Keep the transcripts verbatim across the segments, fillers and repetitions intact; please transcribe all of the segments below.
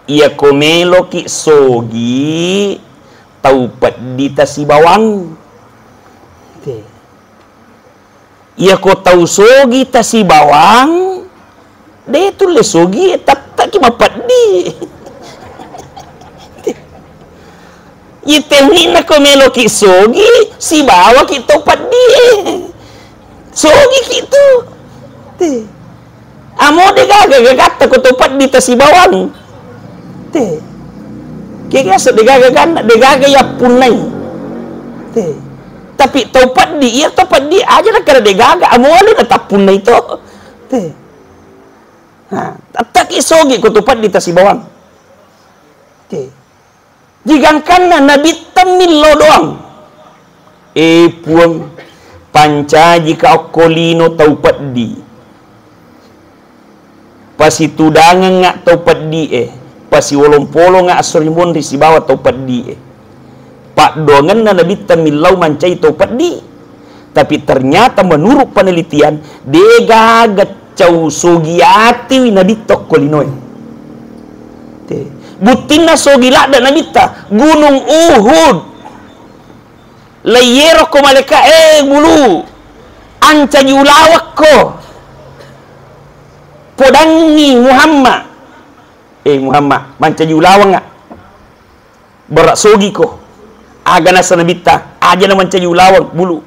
Iyako meloki sogi, tau peddi tasibawang. Te. Iyako tau sogi tasibawang, de tulle sogi, tattaki mapeddi. Iye teknikna ko meloki sogi, sibawaki tau peddi e. Sogiki tu. Te. Amo degaga gagatta ko tau peddi tasibawang. Te. Kega asa degaga ganna, degaga yappunnai. Te. Tapi tau peddi, iya tau peddi aja nakkeda degaga, amo alena tappunnai to. Te. Ha, tattaki sogi ko tau peddi tasibawang. Te. Jigangkanna Nabitta millau doang. E Puang, pancajika okko lino tau peddi. Pasitudangengnga tau peddi e, pasiwolong-polongnga esso ri monri sibawa tau peddi e. Paddoangenna Nabitta millau mancaji tau peddi. Tapi ternyata menurut penelitian, degaga cau sogi atiwi Nabitta okko linoe. Te. Buttinna sogi ladde Nabitta, Gunung Uhud. Laiyero ko malaika, eh, bulu, ancaji ulawekko. Podangngi Muhammad. Eh, Muhammad, mancaji ulawengnga. Bara sogiko. Aga nasa Nabitta, aja na mancaji ulaweng, bulu.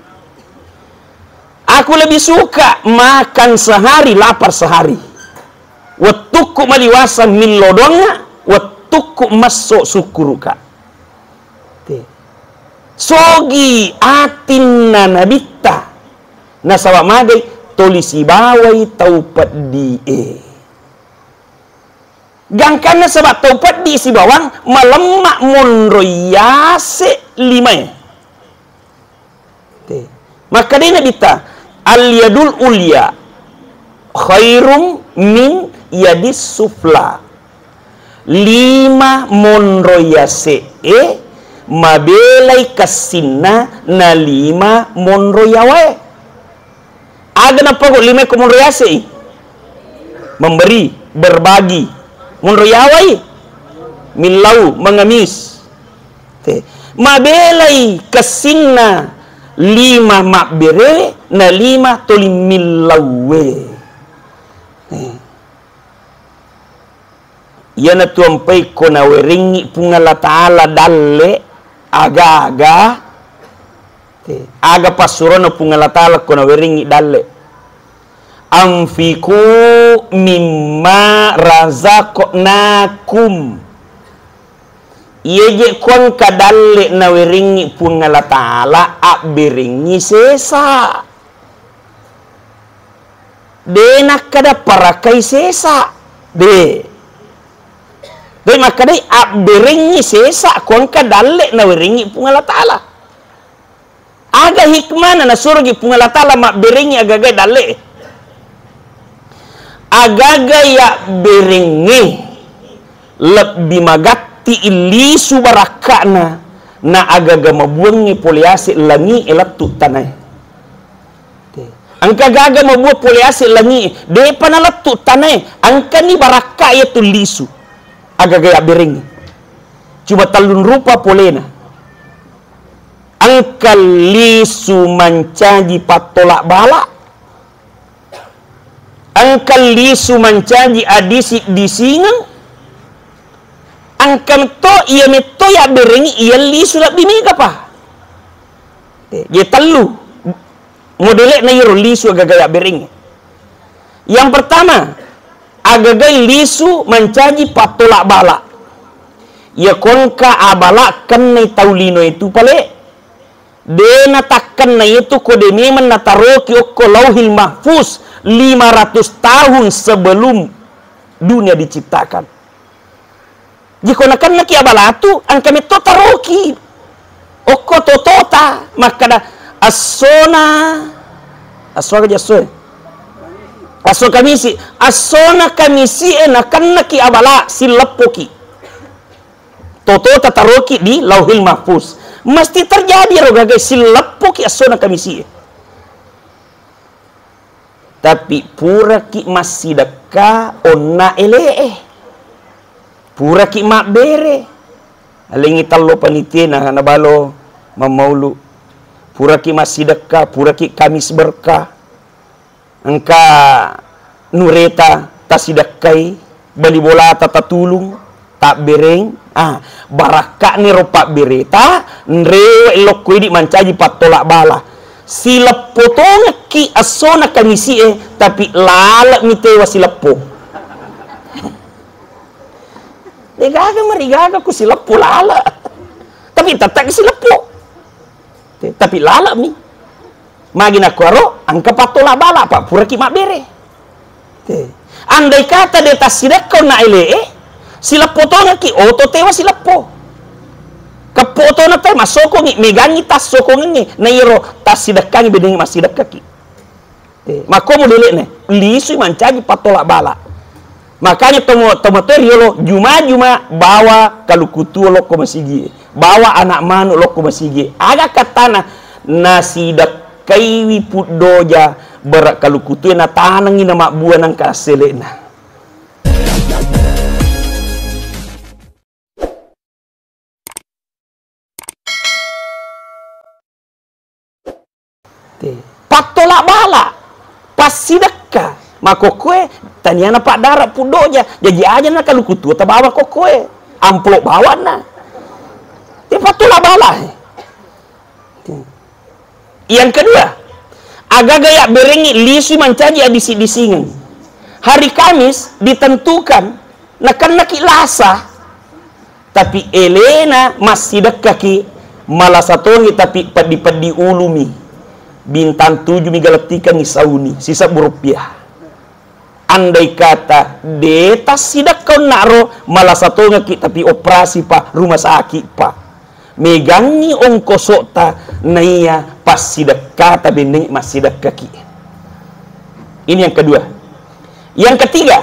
Aku lebih suka makan sehari, lapar sehari. Wettukku maliwasa millau doangnga, wettukku masso sukkuruka. Te. Sogi atinna Nabitta. Nasaba magai toli sibawai tau peddi e. Gangkanna saba tau peddi sibawang malemma monro yase limae. Te. Makkedai Nabitta, "Al yadul ulya khairum min yadis sufla." Lima monro yase e mabelai kessinna na lima monro yawae. Aga nappago lima ko monro yase i? Memberi, berbagi. Monro yawai? Millau, mengemis. Te. Mabelai kessinna lima mabberewe na lima toli millauwe. Eh. Iyana tuampai ko nawerengngi Puang Allah Ta'ala dalle, aga-aga, aga passurona Puang Allah Ta'ala ko nawerengngi dalle. "Anfiqu mimma razaqnakum." Iyeje kuangka dalle nawerengngi Puang Allah Ta'ala, abberengngi sesa. De nakkeda parakai sesa. De. De makkedai abberengngi sesa, kuangka dalle nawerengngi Puang Allah Ta'ala. Aga hikmana nasurogi Puang Allah Ta'ala mabberengngi agaga dalle? Agaga yabberengnge lebbi magatti lisu barakka'na na agaga mabuangnge pole ase langi e lettu tanae. Engka gaga mabua pole ase langi e, depa nalettu tanae, engkani barakka iya tu lisu. Agaga yabberengnge. Cuma tellung rupa polena. Engka lisu mancaji pattolak bala, engka lisu mancaji adisi-disingeng, engka metto iya metto yabberengngi iya lisu lebbi mega pa. Eh, ye tellu modele'na iyaro lisu agaga yabberengngi. Yang pertama, agagai lisu mancaji pattolak bala. Iya ko engka abala kennai tau linoe tu pale, de natakkenna itu ko de memeng nataroki okko Lauhil Mahfuz lima ratus tahun sebelum dunia diciptakan. Jiko nakennaki abalatu, engka metto taroki. Okko totota, makkada, "Essona," esso aga je essoe? Esso Kamisi. "Essona Kamisi e nakennaki abala, silleppoki." Totota taroki di Lauhil Mahfuz. Mesti terjadi ro gaga silleppoki essona Kamisi e. Tapi puraki massidekka onna ele'e. Puraki mabbere. Alengngi tello panitia na, nabalo mammaulu. Puraki massidekka, puraki Kamis berkah. Engka nureta tasidekkai, bali bolata tatulung, tabbereng. Ah, barakka'ni ro pabbereta, nrewe lokko idi mancaji pattola bala. Sileppo tongekki essona Kamisi'e, tapi lale'mi tewa sileppo. Degaga marigaga ku sileppo lale. Tapi tetap sileppo. Te, tapi lala'mi. Magi nakkuaro, engka pattola bala, pa puraki mabbere. Te. Andai kata de tassidekka onna ele'e, sileppo tongekki, oto tewa sileppo. Keppo otona te massokongi, megangi tassokongengnge, na iyaro tassidekkangi bedengngi massidekkaki. Eh, makko modele'na, lisui mancaji pattola bala. Makanya tomo-, tomatoa riolo, juma-juma bawa kaluku tuo lokko masigi, bawa anak manu lokko masigi. Aga kattana, nasidekkaiwi puddoja, bere kaluku tue natanengi namabbua nangka assele'na. Te. Pattola bala, passidekka. Makkokkoe taniana paddara puddoja. Jaji aja na kaluku tuo tabawa kokkoe. Amplop bawanna. Te pattola bala. Te. Yang kedua, agaga yabberengngi lisui mancaji adisi-disingeng. Hari Kamis ditentukan, nakennaki lasa, tapi elena massidekkaki, malasa tongi tapi peddi-peddi ulumi, bintang tujuh mi galettikengngi sauni, sisebbu rupiah. Andai kata de tassidekka onnaro, malasa tongekki tapi operasi pa, rumah sakit pa. Megangngi ongkosokta naiya passidekkata bennengngi massidekkaki. Ini yang kedua. Yang ketiga,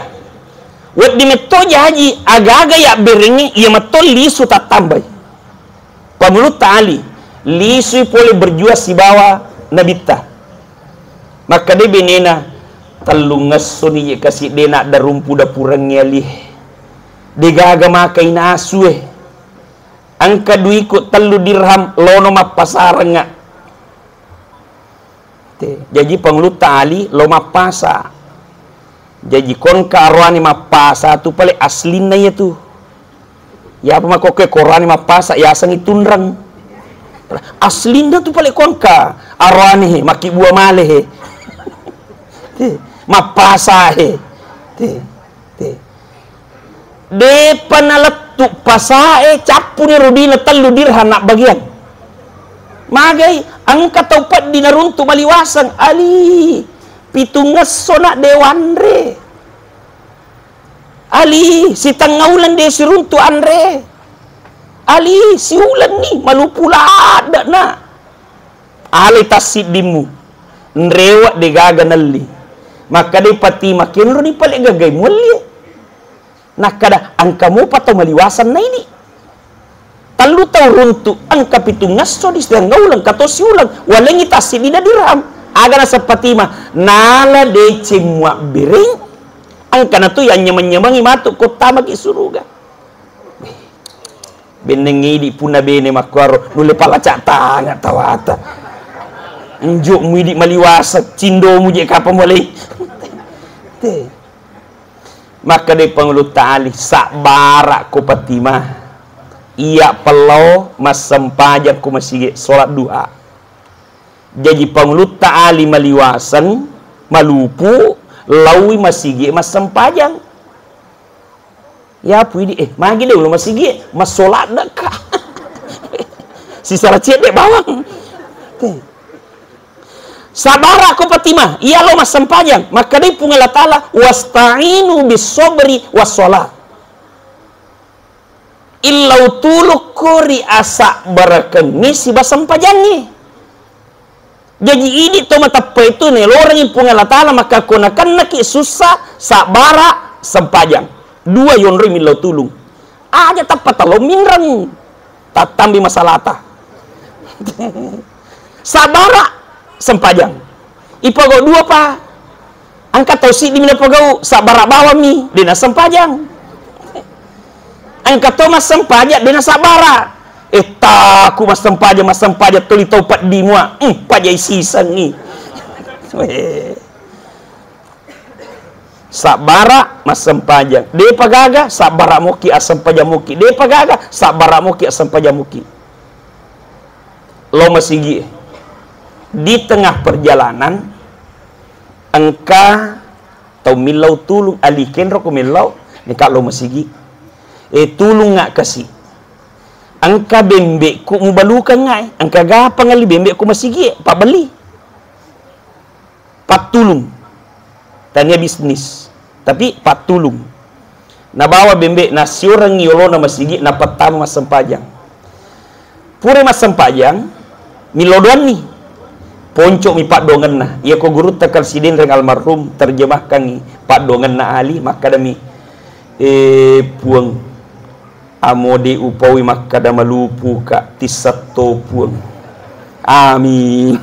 wedding metto jaji agaga yabberengnge iya metto lisu tattambai. Pangulutta Ali, lisui pole berjuang sibawa nabitta. Makkeda benena, "Tellungngessoni je kasi de naddarumpu dapurengnge Ali. Degaga maka inasue. Engka duiku tellu dirham lono mappasarengnga." Te, jaji Pangulutta Ali lo mappasa. Jaji kongka aroane mappasa tu pale aslinna iya tu. Iyapa makkokkoe korane mappasa yasengngi tunreng. Aslinna tu pale kongka aroane he, makkibua male he. Te, mappasa he. Te, te. Depa nalettu pasae, cappuni rudina tellu dirham nabbagiang. Magai, engka tau peddi naruntu maliwaseng, Ali, pitungngesso nak de wanre. Ali, sitengnga uleng de siruntu anre. Ali, siulenni, malupu ladde'na. Alai tassiddimmu, nrewe degaga nelli. Makkadai Patima, kenroni pale gagai muellie. Nakkada, engka mopa tau maliwaseng naidi. Tellu tau runtu, engka pitungngesso di sitengnga uleng, engka to siuleng, walengngi tassiddina dirham. Aga naseng Patima, nala deceng muabbereng, engkana tu yanyameng-nyamengi matu ko tamaki suruga. Benneng idi punna bene makkuaro, nulle palaca tanga tawata. Njo muidi maliwaseng, cindomu je kapang mulai. Te. Makkadai Pangulutta Ali, sabbara ko Patima. Iya pellau massempajang ko masigi, sholat duha. Jaji Pangulutta Ali maliwaseng, malupu, laui masigi massempajang. Yapu idi, eh, magi de ulo masigi, massolat dakka. Sisara cedde bawang. Te. Sabara ko Patima, iya lo massempajang. Makkadai Puang Allah Ta'ala, "Wasta'inu bis sobri was sholat." Illau tulukko ri asabbarakengngi siba sempajangngi. Jaji idi to mateppa itu nelorengi Puang Allah Ta'ala makkakko nakennaki sussa, sabbara, sempajang. Dua yonroi millau tulung. Aja tappa talo minreng. Tattambi masalata. Sabbara, sempajang. Ipogau dua pa. Engka tau siddi mi napogau, sabbara bawang mi, de nassempajang. Engka to massempajang, de nasabbara. Eh, taku massempajang, massempajang tuli tau peddi mua. Hmm, pajai sisengngi. Weh. Sabbara massempajang. Depa gaga, sabbara moki, assempajang moki. Depa gaga, sabbara moki, assempajang moki. Lo masigi. Di tengah perjalanan, engka tau millau tulung, Ali kenro ko millau, neka lo masigi. Eh, tulung nga kasi. Engka bembe'ku mubalukang nga, eh. Engka gapang ali bembe'ku masigi, eh, pabbeli. Pattulung. Tania bisnis, tapi pattulung. Nabawa bembe, nasiorengngi yolona masigi, napattama massempajang. Pura massempajang, millau doanni. Ponco'mi paddoangenna. Iyako gurutta Kal Sidenreng almarhum terjemahkangngi paddoangenna Ali, makkadami, "Eh, Puang, amo de upaui makkada malupuka, tissetto Puang." Amin.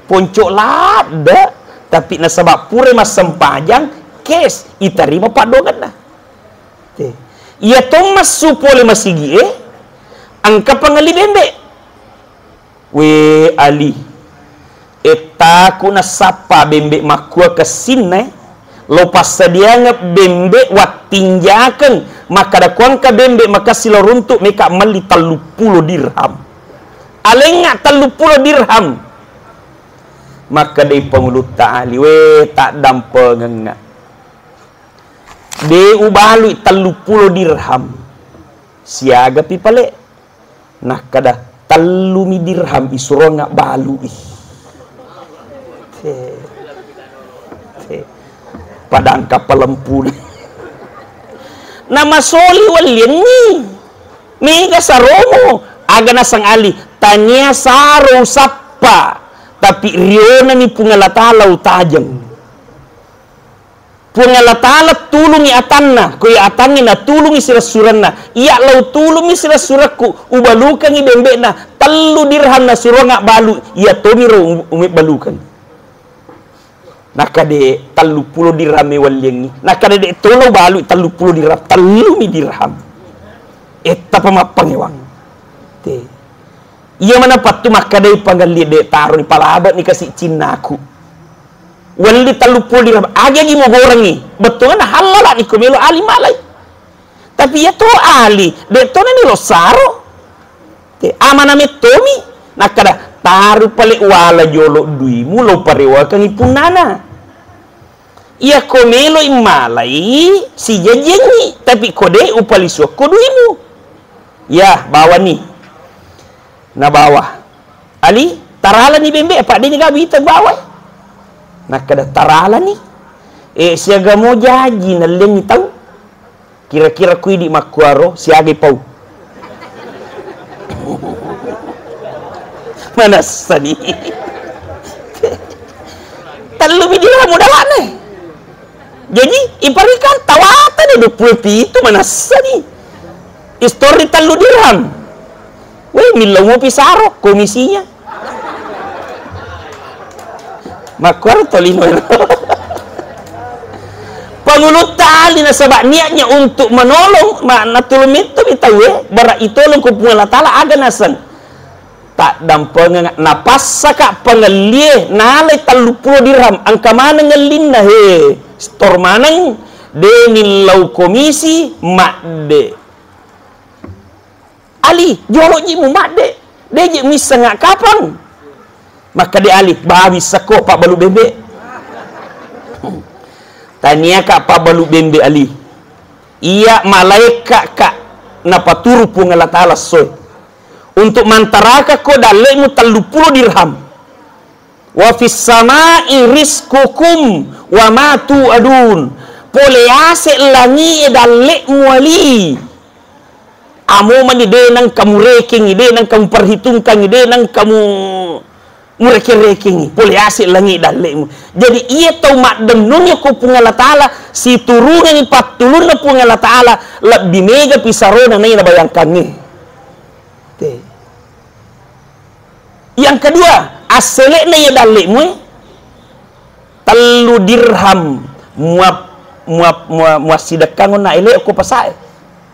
Ponco ladde, tapi nasaba pura massempajang, kes, itarima paddoangenna. Te. Iya to massu pole masigi e, engka pangelli bembe. We Ali, ettaku nassappa bembe makkua kessinna e, lo passadiangeng bembe wattinjakeng, makkada kuangka bembe makessi lo runtu meka melli telluppulo dirham. Alengnga telluppulo dirham. Makkadai pangulutta Ali, we taddampengengnga. De ubalui telluppulo dirham. Siagapi pale? Nakkada, "Tellumi dirham isurongnga balui." Te. Te. Padangka palempuli. Namasoli walliangngi. Mega saromo. Aga nasang Ali, "Tania saro usappa, tapi rionami Puang Allah Taala utajeng." Puang Allah Taala tulungi atanna, ko iya atangnge natulungi silessurenna. Iya lao tulungi silessurekku, ubalukengngi bembe'na, tellu dirham nasurongnga balu, iya tomiro u-, umebbalukeng. Nakkade telluppulo dirham e walliangngi. Nakkade de tolo balu telluppulo dirham, tellumi dirham. Ettapa mappangewang. Te. Iya manapattu makkadai pangelli de taroni palabani kasi cinnaku. Welli telluppulo dirham, agi-agi mugorengngi. Bettuanna hallala niko melo Ali malai. Tapi iya to Ali, de to na melo saro. Te, amana mettomi, nakkada, "Taru pale wala jolo duimu, lo parewakengngi punnana. Iya ko meloi malai, sijajiangngi, tapi ko de upalisuakko duimu." Ya, bawani. Nabawa. Ali, taralani bembe, apa de gaga wita bawa. Nakkada taralani. Eh, siaga mo jaji nallenni tau. Kira-kira ku idi makkuaro siagai pau. Manessani. Tellumi dirham modalane. Jaji, iparikang tawata de duappulo pitu manessani. Istori tellu dirham. Weh, millau mopi saro komisinya. Makkuaro tolino ero. Pangulutta Ali nasaba niatnya untuk menolong, ma-, natulung metto mi tauwe, bara itolong ko Puang Allah Taala aga naseng. Taddampengeng napassaka pangellie nalai telluppulo dirham, engka maneng ngellinna he, stor maneng, de millau komisi, madde. Ali, joloji mumadde, deji muissengnga kapang. Makkeda Ali, babi sekko pabbalu bembe. Taniaka pabbalu bembe Ali. Iya malaeka ka napaturu Puang Allah Taala essoe. Untuk mantaraka ko dalle'mu telluppulo dirham. Wa fis sama'i rizqukum wa ma tu'adun. Pole ase langi'e dalle'mu Ali. Amo mani de nengka murekengi, de nengka muperhitungkangi, de nengka mu-, mureke-rekengi. Pole ase langi dalle'mu. Jadi iya tau maddennungi ko Puang Allah Taala, siturungengi pattulunna Puang Allah Taala, lebbi mega pisarona nai nabayangkangnge. Te. Yang kedua, assele'na iya dalle'mu e, tellu dirham mua-, mua-, mua-, muassidekkang onna ele ko pasae.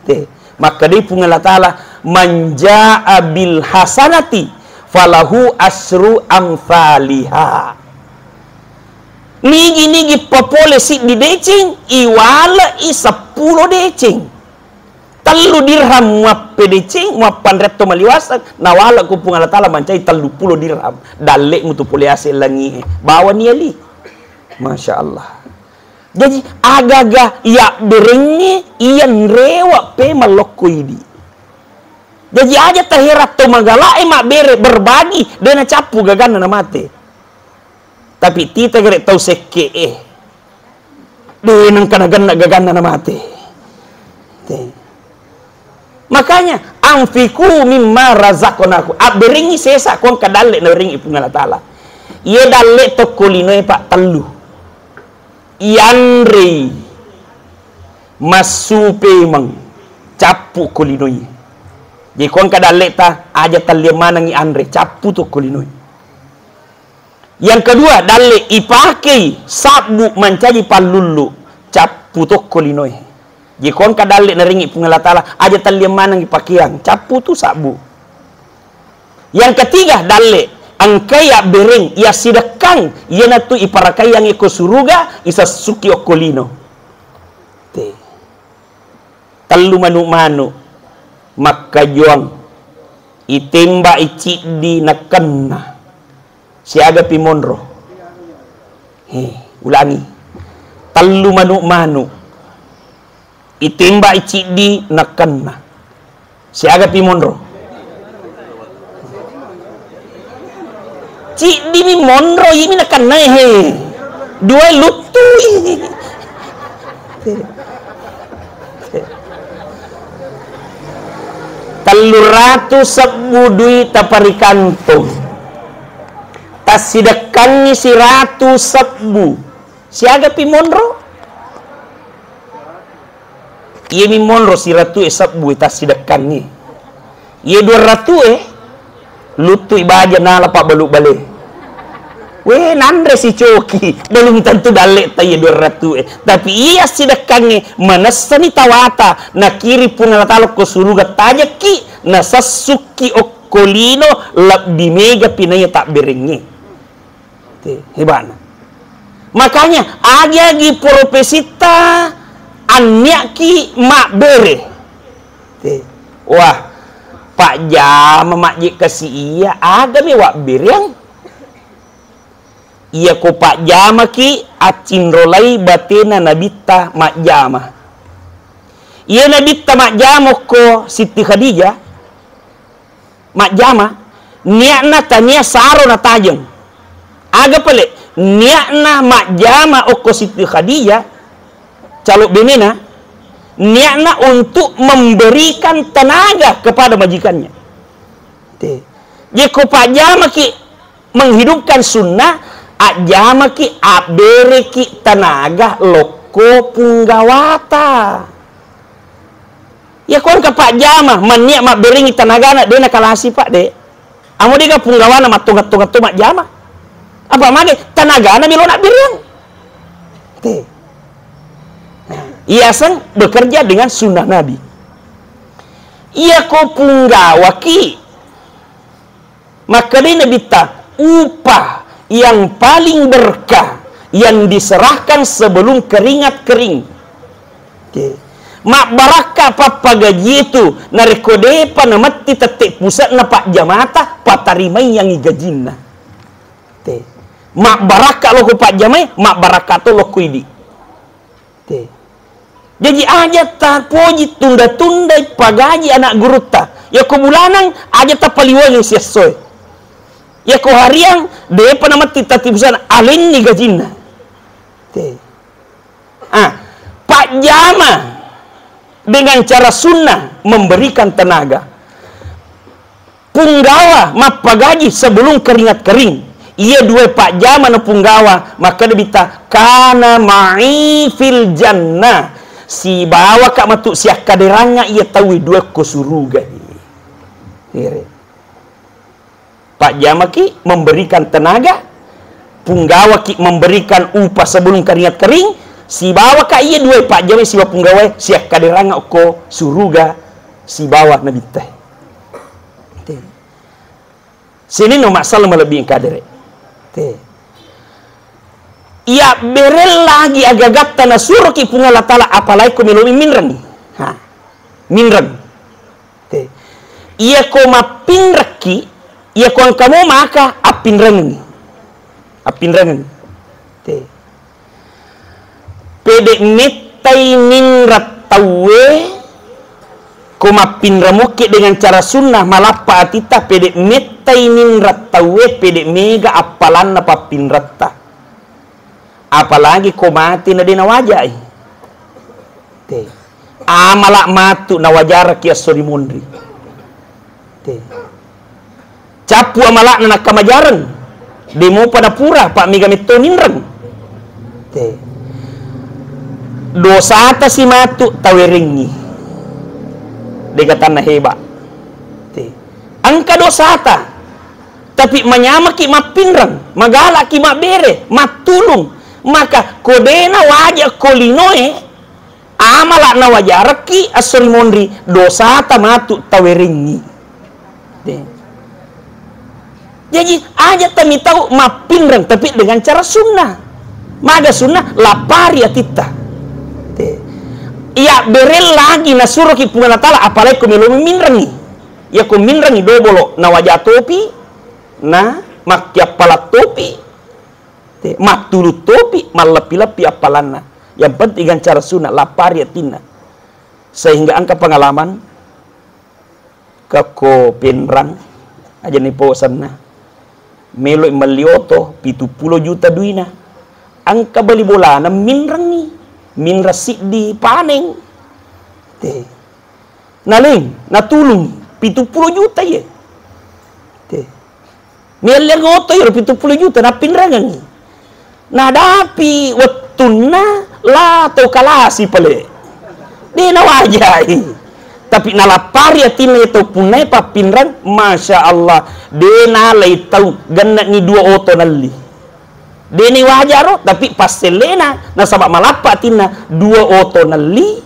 Te. Makkedai Puang Allah Ta'ala, "Man jaa bil hasanati falahu asru amthaliha." Nigi-nigi papole siddi deceng, iwale'i seppulo deceng. Tellu dirham muappe deceng, muappanre atto maliwaseng, nawale' ko Puang Allah Ta'ala mancaji tellu pulo dirham. Dalle'mu tu pole ase' langi'e. Bawani ali. Masya Allah. Jaji, agaga yabberengnge iyanrewa pe mallokko idi. Jaji, aja taherang tau magala'e mabbere berbagi, de' nacappu gaganna namate. Tapi tita gare tau sekke'e. De' nengka nagenna gaganna namate. Te. Makanya, "Anfiqu mimma razaqnakum." Abberengngi sesa ko engka dalle' nawerengngi Puang Allah Ta'ala. Iye dalle' tokko linoe, Pak, tellu. Yanrei, massu pemeng, cappu ko linoe. Jadi ko engka dalle'ta, aja talliang manengngi anre, cappu tokko linoe. Yang kedua, dalle' ipakei sabbu mancaji pallullu, cappu tokko linoe. Jadi ko engka dalle' narengngi Puang Allah Ta'ala, aja talliang manengngi pakeang, cappu tu sabbu. Yang ketiga, dalle' engkai abbereng, yassidekkang, iyanatu iparakaiangngi ko suruga, isessuki okko lino. Te. Tellu manu'-manu' makkajuang, itemba'i ciddi nakenna. Siagapi monro? He, ulangi. Tellu manu'-manu'. Itemba'i ciddi nakenna. Siagapi monro? Ciddimi monro, iyami nakenna, he. Dua luttui. Tellu ratu sebbu dui' taparikanto. Tassidekkangngi siratu sebbu. Siagapi monro? Iyami monro siratue sebbu tassidekkangngi. Iye dua ratue, luttui baja nala pabbalu bale. We, nanre sicoki, belum tentu dalle'ta iye dua ratue. Tapi iya sidekkangnge, manessani tawata, nakiri Puang Allah Ta'ala ko suruga tajekki, nasessukki okko lino lebbi mega pinaya tabberengnge. Te, heba'na. Makanya, agi-agi profesitta annia'ki mabbere. Te. Wah, pajjama majje kasi iya, agami wabbereang. Iya ko pajjamaki, accinrolai batena nabitta majjama. Iya nabitta majjama ko Siti Khadijah, majjama, nia'na tania saro natajeng. Aga pale, nia'na majjama okko Siti Khadijah, calo benena, nia'na untuk memberikan tenaga kepada majikannya. Te. Jekko pajjamaki menghidupkan sunnah, ajjamaki abbereki tenaga lokko punggawata. Iya ko engka pajjama, mannia mabberengngi tenagana, de nakalasi, Pak, de. Amo dega punggawana mattonga-tonga to majjama. Apa mage tenagana melo nabbereang. Te. Nah, iyaseng bekerja dengan sunnah Nabi. Iya ko punggawaki, makkedai Nabitta, upah yang paling berkah yang diserahkan sebelum keringat kering. Oke. Mabbarakka pappagaji itu, narekko depa nametti tette puse'na pajjamata, patarimaiangngi gajinna. Te. Mabbarakka lokko pajjamai, mabbarakka to lokko idi. Te. Jaji aja tapoji tunda-tundai pagaji anak gurutta. Yakko bulanang aja tapaliwengi siessoe. Yakko hariang depa nametti tatti pusana alenni gajinna. Te. Ah, pajjama dengan cara sunnah memberikan tenaga. Punggawa mappagaji sebelum keringat kering. Iya dua pajjama na punggawa, makkeda Nabitta, "Kana ma'i fil jannah." Sibawaka matu siakkaderanga iya tauwe dua ko suruga. Ire. Pajjamaki memberikan tenaga, punggawaki memberikan upah sebelum keringat kering, sibawaka iya dua pajjama sibawa punggawa siakkaderanga ko suruga. sibawa nabitta. Te. Sininna massala malebbi engka dere. Te. Iya bereng lagi agagatta nasuroki Puang Allah Taala, apalagi ko melomi minreng. Ha. Minreng. Te. Iya ko mappinrekki, iya ko engka mo maka appinrengengi. Appinrengengi. Te. Pede mettai minreng tauwe, ko mappinreng mukki dengan cara sunnah, malappa atitta, pede mettai minreng tauwe, pede mega appalanna pappinretta. Apalagi ko mate na de nawajai. Te. Amala matu nawajaraki esso ri monri. Te. Cappu amala'na nakkamajareng. De mopa napura, pa mega metto ninreng. Te. Dosata si matu tawerengngi. Degatanna heba. Te. Engka dosata. Tapi manyamaki mappinreng, magalaki mabbere, mattulung. Maka ko de nawaja ko linoe, amala nawajarekki esso ri monri, dosata matu tawerengngi. De. Jaji, aja tamitau mappinreng, tapi dengan cara sunnah. Maga sunnah, lapari atitta. De. Iya bereng lagi nasuroki Puang Allah Taala, apalagi ko melomi minrengi. Iya ko minrengi dobolo, nawaja topi, na makkiappala topi. Te, mattulu topi, malleppi-leppi appalanna. Yang penting dengan cara sunnah, lapari atinna. Sehingga engka pengalaman, kekko Pinrang, aja ni posanna. Meloi melli oto, pitu pulo juta duina. Engka bali bolana minrengi, minreng siddi paneng. Te. Naleng, natulung, pitu pulo juta ye. Te. Mialleng oto iyaro pitu pulo juta, nappinrengengngi. Nadapi wettunna la tau kalasi pale. De nawajai. Tapi nalappari atinna iya tau punnae pappinreng, Masya Allah. De nalai tau, genneni dua oto nelli. De ni wajaro, tapi passellena, nasaba malappa atinna, dua oto nelli.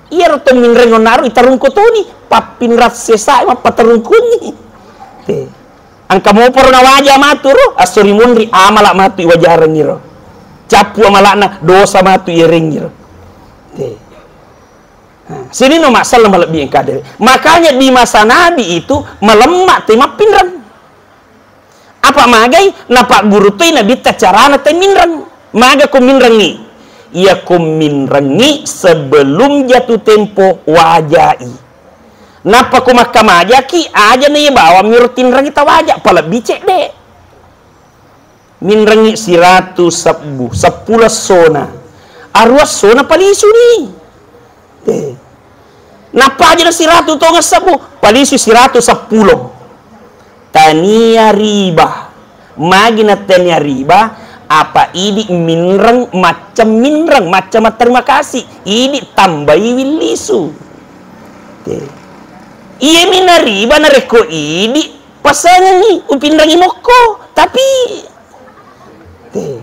Iyaro to minreng onnaro itarungko toni, pappinreng sesa mappatarungkunni. Te. Engka moparo nawaja matu ro, esso ri monri amala matu iwajarengngiro. Cappu amala'na, dosa matu ierengngiro. Te. Nah, sininna massala malebbi engka dere. Makanya di masa Nabi itu melemma te mappinreng. Apa magai napagguru toi Nabitta carana te minreng. Maga ko minrengi. Iya ko minrengi sebelum jatuh tempo wajai. Nappa ko makkamajaki, aja na iya bawang miro tinrengi tawaja, palebbi cedde. Minrengi siratu sebbu, seppulo essona. Arua essona palisuni. Eh. Nappa aja na siratu tongeng sebbu, palisu siratu seppulo. Tania riba. Magi na tania riba, apa idi minreng, macca minreng, macca matterima kasih. Idi tambaiwi lisu. Eh. Iyemi na riba narekko idi pasengengi, upinrengi mokko. Tapi Te.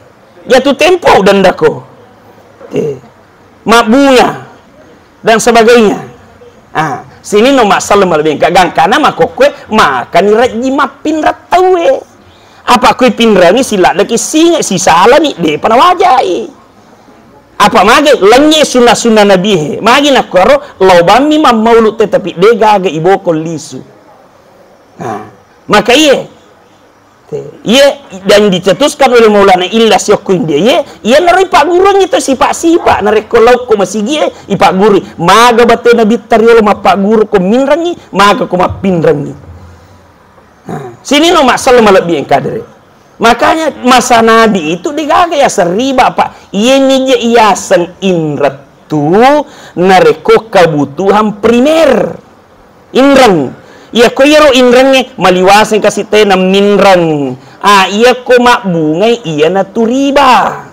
Jatuh tempo udendako. Te. Mabbunga dan sebagainya. Ah, sininna massala malebbi engka gangkana makkokkoe makani rejji mappinreng tauwe. Apa kui pinrengi siladdeki singe sisalani depa nawajai. Apa mage lenye sunna-sunna nabie. Magi nakkuaro lao bammi mammaulu te tapi de gaga iboko lisu. Nah, maka iye Te, iye, dan dicetuskan oleh Maulana Ilyas yokko India, iye, iyanaro ipagguruangngi to sipa-sipa, narekko laokko masigie, ipaggurui. Maga batena bitta riolo mappagguru ko minrengngi, maga ko mappinrengngi. Nah, sininna massala malebbi engka dere. Makanya masa Nabi itu degaga yaseng riba, Pak. Iyemi je iyaseng inrettu narekko kebutuhan primer. Inreng. Iyako iyaro inrengnge maliwaseng kasi tena minreng. Ah, iyako mabbungai iyanatu riba.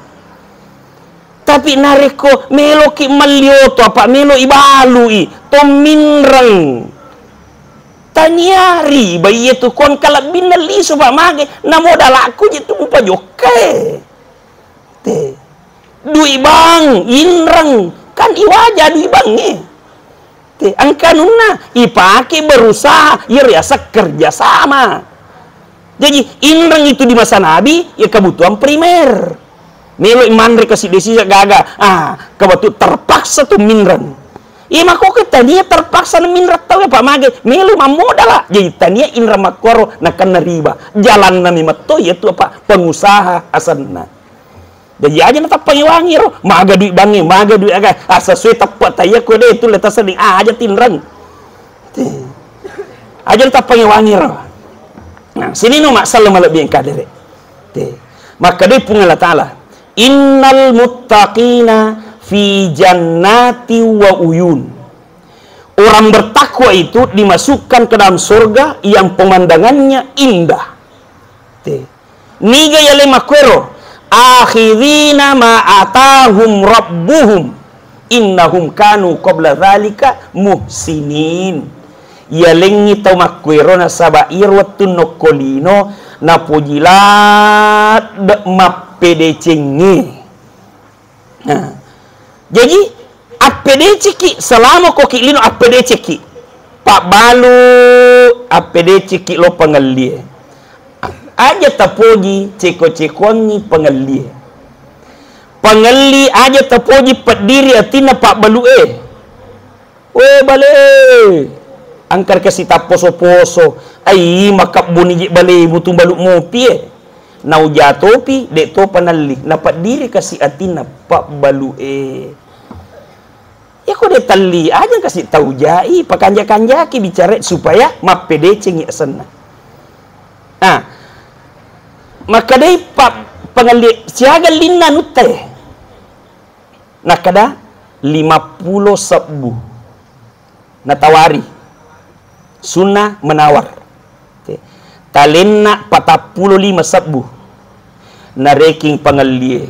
Tapi narekko meloki melli oto, apa melo ibalui, to minreng. Tania riba iyatu kon kalebbinna lisu, Pak, mage, na modalakku je tu mupajokkae. Te. Dui bank, inreng. Kan iwaja dui bank e. Te, engka anunna, ipake berusaha, iya riaseng kerja sama. Jaji, inreng itu di masa Nabi, ya kebutuhan primer. Melo manre kasi desi gaga, ah, kebetulan terpaksa tu minreng. Iya, makkokko tania terpaksa na minreng tau ya, Pak, mage, melo mammodala. Jaji, tania inreng makkoro nakenna riba. Jalanna mi metto, iya tu apa, pengusaha asenna. Jaji aja natappangi wangi ro, maga duit bangnge, maga duit aga, asa sue teppa taiya ko de tulle tasedding, ah, aja tinreng. Te. Aja natappangi wangi ro. Nah, sini no masalah malebbi engka dere. Te. Maka doi Puang Allah Ta'ala, "Innal muttaqina fi jannati wa uyun." Orang bertakwa itu dimasukkan ke dalam surga yang pemandangannya indah. Te. Niga yaleng makkuero? Akhirina ma atahum rabbuhum innahum kanu qabla dzalika muhsinin. Yalengngi tau makkuero nasaba iyaro wettunna okko lino napoji ladde mappedecengnge. Nah, jaji, appedecekki, selama koki lino appedecekki. Pabbalu, appedecekki lo pangellie. Aja tapoji ceko-cekoangngi pangellie. Pangelli aja tapoji peddiri atinna pabbalu e. We bale, engka kasi tapposo-poso, ai, makabbuni je balemu tu balu mopi e. Nauja topi, de topa nalli, napeddiri kasi atinna pabbalu e. Yako de talli, aja kasi taujai, pakanja-kanjaki bicara supaya mappedecengi asenna. Ah, makkedai pa-, pangelli siaga linna nutta e. Nakkeda, "Lima pulo sebbu." Natawari. Sunna menawar. Oke. Talenna patappulo lima sebbu. Narekeng pangellie.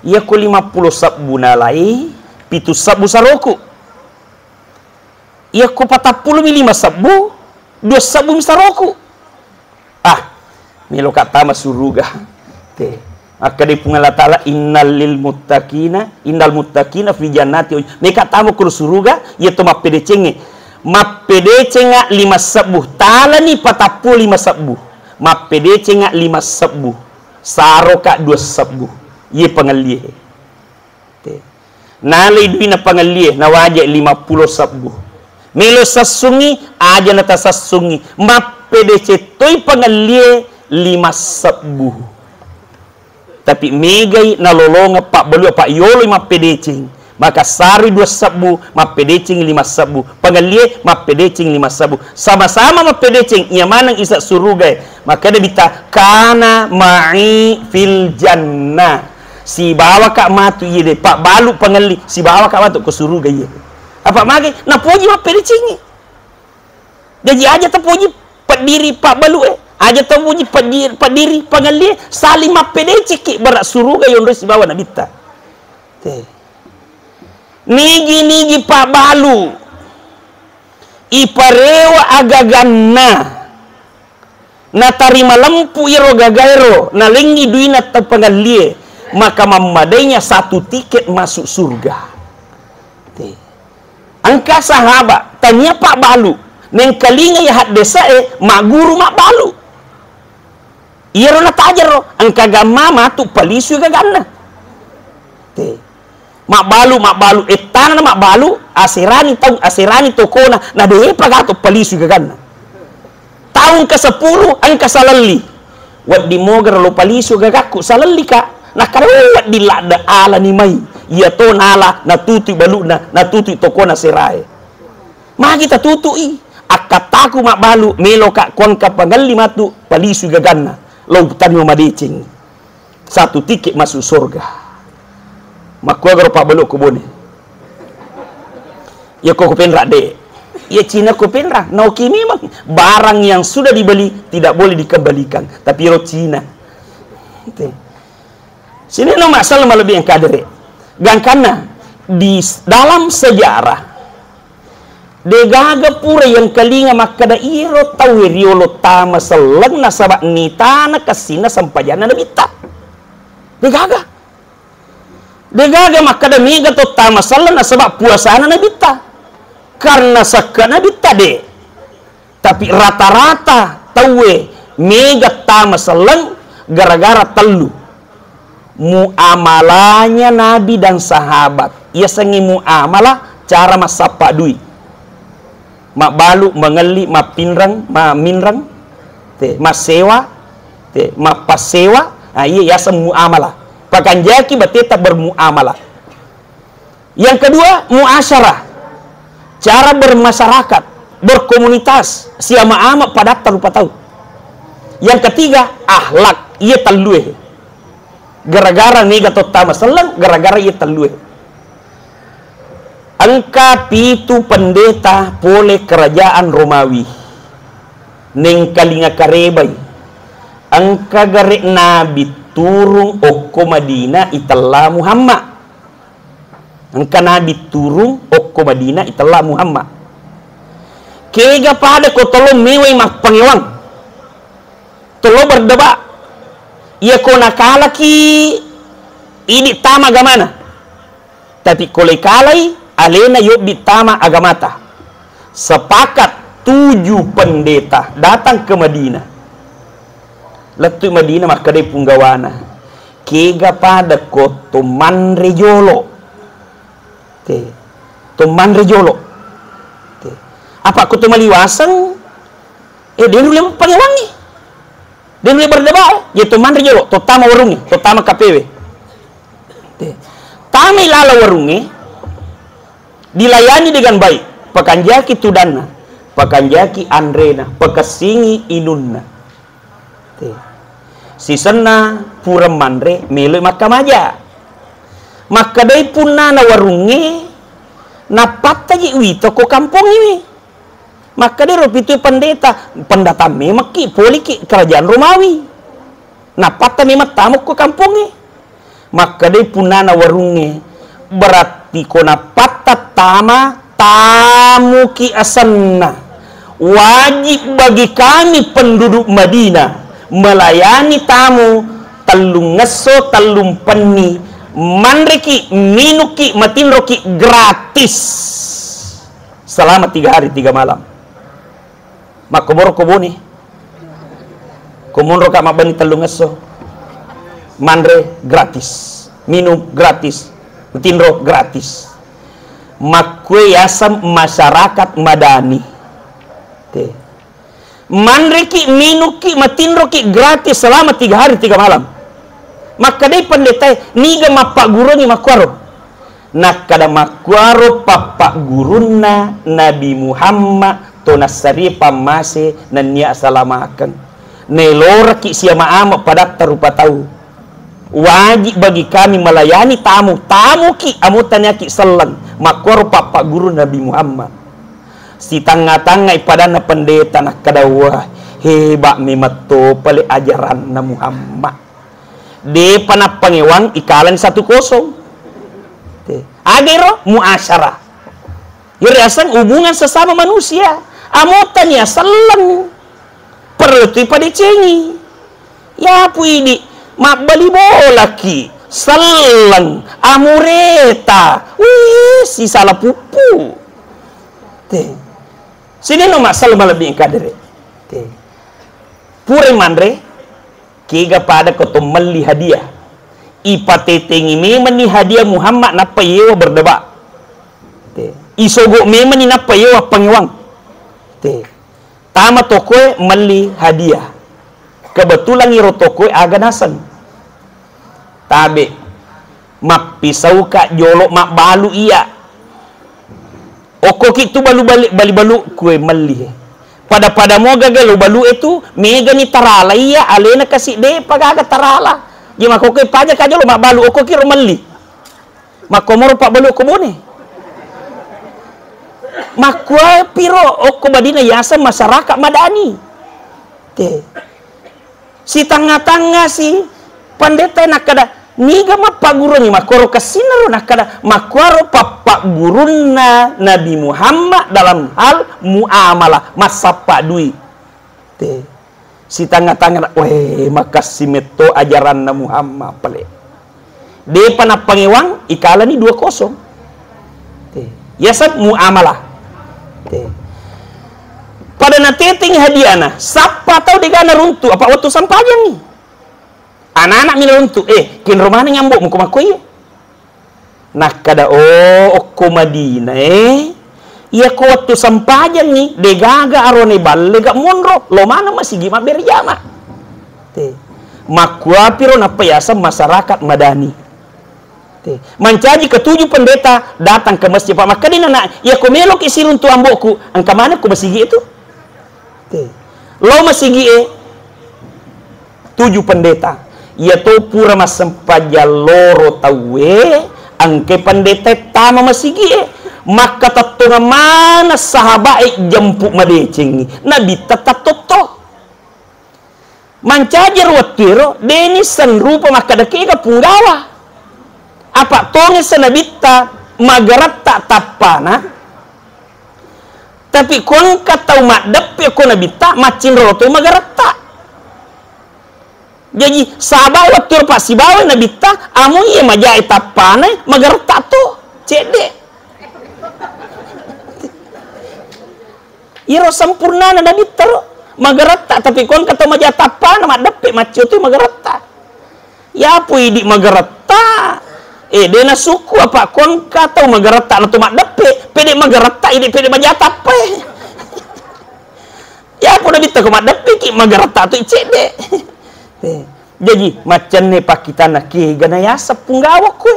Iyako lima pulo sebbu nalai, pitu sebbu saroku. Iyako patappulo mi lima sebbu, dua sebbu mi saroku. Ah, meloka tama suruga. Te. Makkeda Puang Allah Ta'ala, "Innal lil muttaqina, innal muttaqina fi jannati." Meka tama ko suruga, iya to mappedecengnge. Mappedecengnga lima sebbu, talani patappulo lima sebbu. Mappedecengnga lima sebbu, saroka dua sebbu. Iye pangellie. Te. Nalai duina pangellie, nawaje lima pulo sebbu. Melo sassungi, aja natasassungi. Mappedeceng toi pangellie lima sebbu. Tapi megai nalolongeng pabbalu, apa yoloi mappedeceng. Maka saroi dua sebbu, mappedeceng lima sebbu. Pangellie mappedeceng lima sebbu. Sama-sama mappedeceng, iya maneng isa surugae. Makkeda Nabitta, "Kana ma'i fil jannah." Sibawaka matu iye de, pabbalu pangelli, sibawaka matu ko suruga iye. Apa mage? Napoji mappedecengngi. Jaji aja tapoji peddiri pabbalu e, aja tapoji peddiri, peddiri pangelli e, saling mappedecekki bara suruga yonroi sibawa Nabitta. Te. Nigi-nigi pabbalu iparewa agaganna. Natarima lempu iyaro gagaero, nalengngi duina tau pangellie, maka mammadainya satu tiket masuk surga. Te. Engka sahaba, tania pabbalu, mengkalinga iya haddesa e, magguru mabbalu. Iyaro natajaro, engka gamma matu palisui gaganna. Te. Mabbalu, mabbalu, ettana na mabbalu, aserani tau, aserani tokona, na depa gato palisu gaganna. Taung ke sepuluh, engka salelli. Wedding mogara lo palisu gagakku, salelli ka. Nakkada, "Oh, wedding ladde alani mai." Iya to nala, natutui baluna, natutui tokona serae. Magi tatutui, akkattaku mabbalu, meloka kuangka pangelli matu, palisu gaganna. Lo tani madeceng. Satu tiket masuk surga. Makkuagaro pabbalu ko Bone. Iya ko, ko Penra de. Iya Cina ko Penra. Naoki memang barang yang sudah dibeli tidak boleh dikembalikan. Tapi ro Cina. Te. Sini no masalah malebbi yang kadere. Gangkanna di s-, dalam sejarah Degaga pura yengkalinga makkeda iyaro tauwe riolo tama selleng nasaba nitana kessinna sempajanna Nabitta. Degaga. Degaga makkeda mega to tama selleng nasaba puasana Nabitta. Karena sekka Nabitta de'. Tapi rata-rata tauwe mega tama selleng gara-gara tellu. Muamalahnya Nabi dan sahabat. Yasengnge muamalah cara massappa dui. Mabbalu, mangelli, mappinreng, maminreng, te, massewa, te, mappassewa. Nah, iya yaseng muamalah. Pakanjaki bateta bermuamalah. Yang kedua, muasyarah. Cara bermasyarakat, berkomunitas, siama-ama padatta rupa tau. Yang ketiga, akhlak. Iya tellue. Gara-gara mega to tama selleng, gara-gara iya tellue. Engka pitu pendeta pole kerajaan Romawi. Nengkalinga karebai. Engka gare' Nabi turung okko Madinah itella Muhammad. Engka Nabi turung okko Madinah itella Muhammad. Kega pada ko tolo mewai mappangewang. Tolo berdeba. Iya ko nakalaki idi tama agamana. Tapi ko lekalai alena yobbi tama agamata. Sepakat tujuh pendeta datang ke Madinah. Lettu Madinah makkedai punggawana. Kega pada ko to manre jolo. Te. To manre jolo. Te. Apa ko to maliwaseng? Eh, de' nulle pangewangi. De' nulle berdeba, eh. Ya to manre jolo, to tama warungnge, to tama kapewe. Te. Tamai lala warungnge, dilayani dengan baik. Pakanjaki tudanna, pakanjaki anrena, pakessingi inunna. Te. Sisenna pura manre, meloi makkamaja. Makkedai punnana warungnge, nappattaji wito ko kampongngewe. Makkedai ro pitu pendeta, pendatang memekki, poliki kerajaan Romawi. Nappatta memang tama ko kampongnge. Makkedai punnana warungnge, berarti ko nappatta tama, tamuki asenna. Wajib bagi kami penduduk Madinah melayani tamu tellungngesso tellumpenni, manreki, minukki, matinroki gratis selama tiga hari tiga malam. Makkomoro ko Bone. Ko monroka mabbenni tellungngesso. Manre gratis, minum gratis, tinro gratis. Makkue yaseng masyarakat madani. Te. Manreki, minukki, matinroki gratis selama tiga hari tiga malam. Makkedai pendetae, niga mappagguruangngi makkuaro? Nakkeda makkuaro pappaggurunna Nabi Muhammad to nassarie pammase nennia asalamakeng. Naeloraki siama-ama padatta rupa tau. Wajib bagi kami melayani tamu. Tamuki, amutaniaki selleng. Makkuaro pappaggurunna Nabi Muhammad. Sitangnga-tangngai padanna pendeta nakkeda, wah, hebat memang to pale ajaranna Muhammad. Depa nappangewang ikalani satu kosong. Te. Aga ero muasyarah. Iyaro riaseng hubungan sesama manusia. Amotani aselleng. Perlu tu ipadecengi. Yapu idi mabbali bolaki, selleng, amureta. Wih, sisala puppu. Te. Sini no masalah malebbi kadere. Te. Pura manre, kega pada ko to melli hadiah. Ipatetengi memenni hadiah Muhammad nappa yewa berdeba. Te. Isogo memenni nappa yewa pangewang. Te. Tama tokoe melli hadiah. Kebetulan iro tokoe aga naseng. Tabe. Mappisauka jolo mabbalu iya. Okkoki tu balu bali, bali balu kue melli. Pada-pada moga ga lo balu e tu megani tarala iya alena kasi de pagaga tarala. Iya makkokkoe paja ka jolo mabbalu okkoki ro melli. Makkomoro pabbalu okko Bone. Makkua piro okko Madinah yaseng masyarakat madani. Te. Sitangnga-tangnga si pandeta nakkeda, niga mappagguruangngi makkoro kessinna ro nakkeda, makkuaro pappaggurunna Nabi Muhammad dalam hal muamalah, massappa dui. Te. Sitangnga-tangnga, weh, makassi metto ajaranna Muhammad pale. Depa nappangewang, ikalani dua kosong. Te. Yaseng muamalah. Te. Pada nateteng hadiana, sappa tau dega naruntu, apa wettu sampajangngi. Anak-anak mi naruntu, eh, kinro maneng ambo muko makko iye. Nakkada, oh, okko Madinah, eh, iya ko wettu sampajangngi, degaga arone balle ga monro, lo maneng masigi mabbere jama. Te. Makkuapiro nappa yaseng masyarakat madani. Te. Mancaji ketujuh pendeta datang ke masjid, Pak, makkadina, nak, iya ko meloki siruntu amboku, engka maneng ko masigi itu. Te. Lo masigi e, tujuh pendeta. Iya to pura massempajang loro tauwe, engke pendeta tama masigi e. Makkatettongang mana sahabat e jemput madecengi. Nabitta tattotto. Mancaji ro wettuero, deni senrupa makkada kega punggawa. Apa tongeng sa nabitta magaretta tappana. Tapi ko engka tau maddeppe ko nabitta, maccinro to magaretta. Jaji, sahabat wettu ro passibawa nabitta, amu iye majae tappana, magaretta to, cedde. Iro sempurnana nabitta ro, magaretta, tapi ko engka to maja tappana, maddeppe, maccio to magaretta. Yapo idi magaretta, eh, de nasukku apa ko engka tau magaretta na to maddeppe, pede magaretta, idi pede maja tappa, eh. Yapo nabitta ko maddeppeki, magaretta tu cedde. Eh, jaji, maccanne pakkitanna kega na yaseng punggawa koe.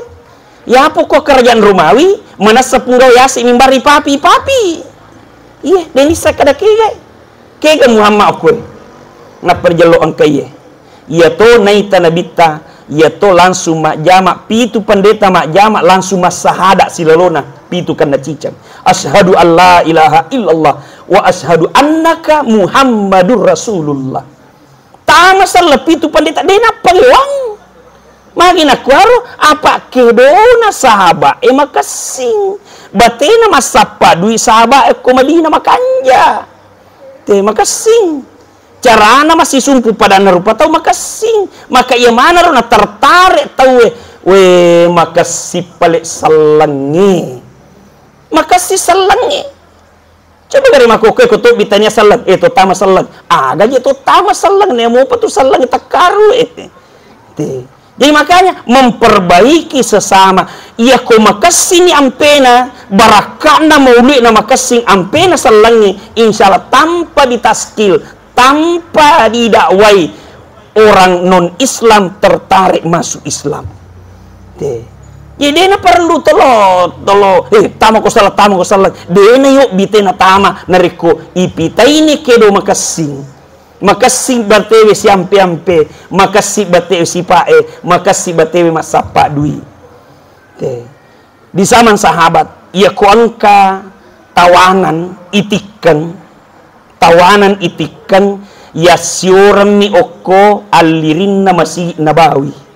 Yapo ko kerajaan Romawi, manessa punggawa yaseng mimbari papi-papi. Iye, de nisseng kada kega. Kega Muhammad koe. Napperjello engka iye. Iyato naita nabitta, iyato langsung majjama, pitu pendeta majjama langsung massahada silalona, pitu kenna ciceng. Asyhadu an la ilaha illallah wa asyhadu annaka Muhammadur Rasulullah. Tama selleng pitu pendeta, de nappa lewang. Magi nakuaro, apa kedona sahabat e makessing. Batena massappa dui sahabat e ko Madinah makanja. Te makessing. Carana massisumpu padanna rupa tau makessing. Maka iya manaro na tertarik tauwe. We, makessing pale sellengnge. Makessing sellengnge. Coba gare makkokkoe ko tobbi tania selleng, eh, to tama selleng. Aga je to tama selleng, ne mopa tu selleng takkaru, eh. Te. Jadi makanya memperbaiki sesama. Iya ko makessini ampena, barakka'na maulu'na makessing ampena sellengnge, insya Allah tanpa ditaskil, tanpa didakwai, orang non Islam tertarik masuk Islam. Te. Jadi dena perlu tolo, tolo, eh, tama ko salah, tama ko salah. Dena yobbi tena tama, narekko ipitaini kedo makessing. Makessing batewe siampe-ampe, makessing batewe sipae, makessing batewe massappa dui. Te. Di zaman sahabat, iya ko engka tawanan itikkeng, tawanan itikkeng, yassioremmi okko allirinna Masigi Nabawi.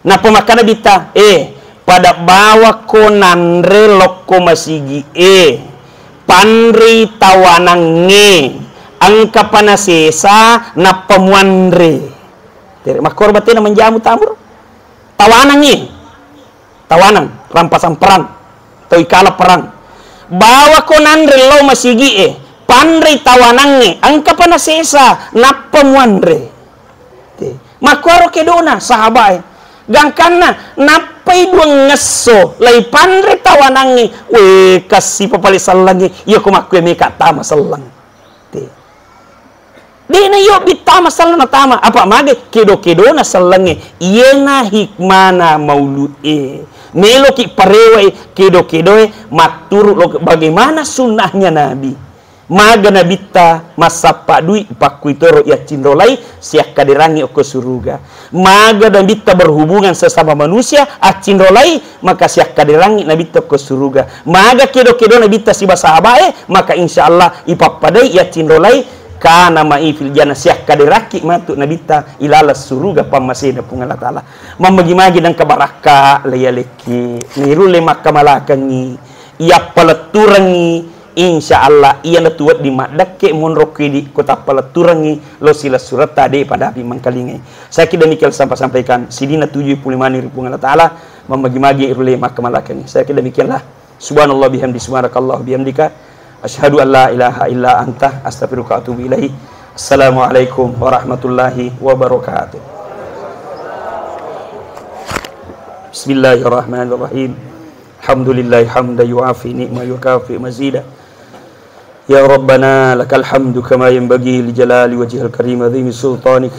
Nappa makkana Nabitta, eh, pada bawakko nanre lokko Masigi e, panrei tawanangnge, engka pa nasesa nappa muanre. Tere, makkoro batena manjamu tamur? Tawanangnge. Tawanang, rampasan perang, tau ikala perang. Bawako nanre lao masigi'e, panrei tawanangnge, engkapa nasesa, nappa muanre. Te. Makkuaro kedona sahabae. Gangkanna, nappai duangngesso, lai panre tawanangnge, we, kassipa pale sellengnge, iyako makkue meka tama selleng. Te. De'na iyobbi tama selleng natama, apa mage kedo-kedona sellengnge. Iyena hikmana maulud e. Meloki parewai kedo-kedoe matturu lo bagaimana sunnahnya Nabi. Maga Nabitta massappa dui, pakkuitoro iyaccinrolai siakkaderangngi okko suruga. Maga Nabitta berhubungan sesama manusia, accinrolai, maka siakkaderangngi Nabitta okko suruga. Maga kedo-kedo Nabitta siba sahabae, maka insya Allah ipappadai iyaccinrolai, kana ma'i fil jannah, siakkaderakki matu Nabitta ilaleng suruga pammasena Puang Allah Ta'ala. Mammagi-magi nengka barakka le yalekki, nirulle makkamalakengngi, iyappaletturengngi, Insya Allah, iyanatu wedding maddekke monro ko idi ko tappaletturengngi lo silessuretta de padapi mengkalingai. Saya kira demikian sampai sampaikan. Sidina tuju pulih mani ri Puang Allah Ta'ala, mammagi-magi rulle makkamalakengngi. Saya kira demikianlah. Subhanallah bihamdi, subhanakallah bihamdika. Asyhadu an la ilaha illa anta, astaghfiruka wa atubu ilaik. Assalamualaikum warahmatullahi wabarakatuh. Bismillahirrahmanirrahim. Alhamdulillahi hamdan yuafi ni'ma yukafi mazida. Ya Rabbana lakal hamdu kama yanbaghi li jalali wajhikal karim azimi sultanik.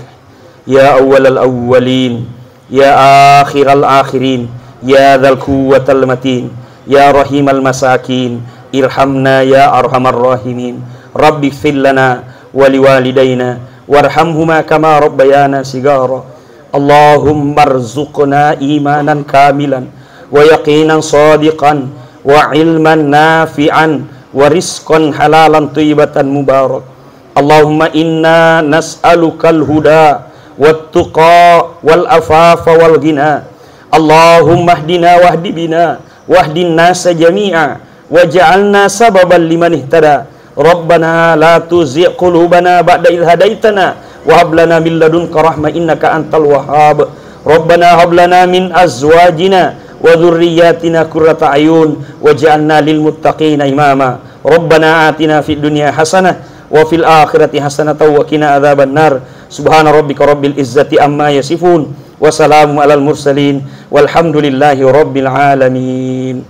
Ya awwalal awwalin, ya akhiral akhirin, ya dzal quwwatal matin, ya rahimal masakin, irhamna ya arhamar rahimin. Rabbighfir lana wa liwalidaina warhamhuma kama rabbayana sigara. Allahumma rzuqna imanan kamilan wa yaqinan sadiqan wa ilman nafi'an wa rizqan halalan thayyibatan mubarak. Allahumma inna nas'alukal huda wat tuqa wal afafa wal ghina. Allahumma hdina wahdi bina wahdin nasa jami'a waj'alna sababan liman ihtada. Rabbana la tuzigh qulubana ba'da idh hadaitana wa hab lana min ladunka rahmah innaka antal wahhab. Rabbana hab lana min azwajina wa dzurriyyatina qurrata a'yun waj'alna lil muttaqina imama. Rabbana atina fid dunya hasanah wa fil akhirati hasanatan wa qina adzabannar. Subhana rabbika rabbil izzati amma yasifun wa salamun alal mursalin walhamdulillahi rabbil alamin.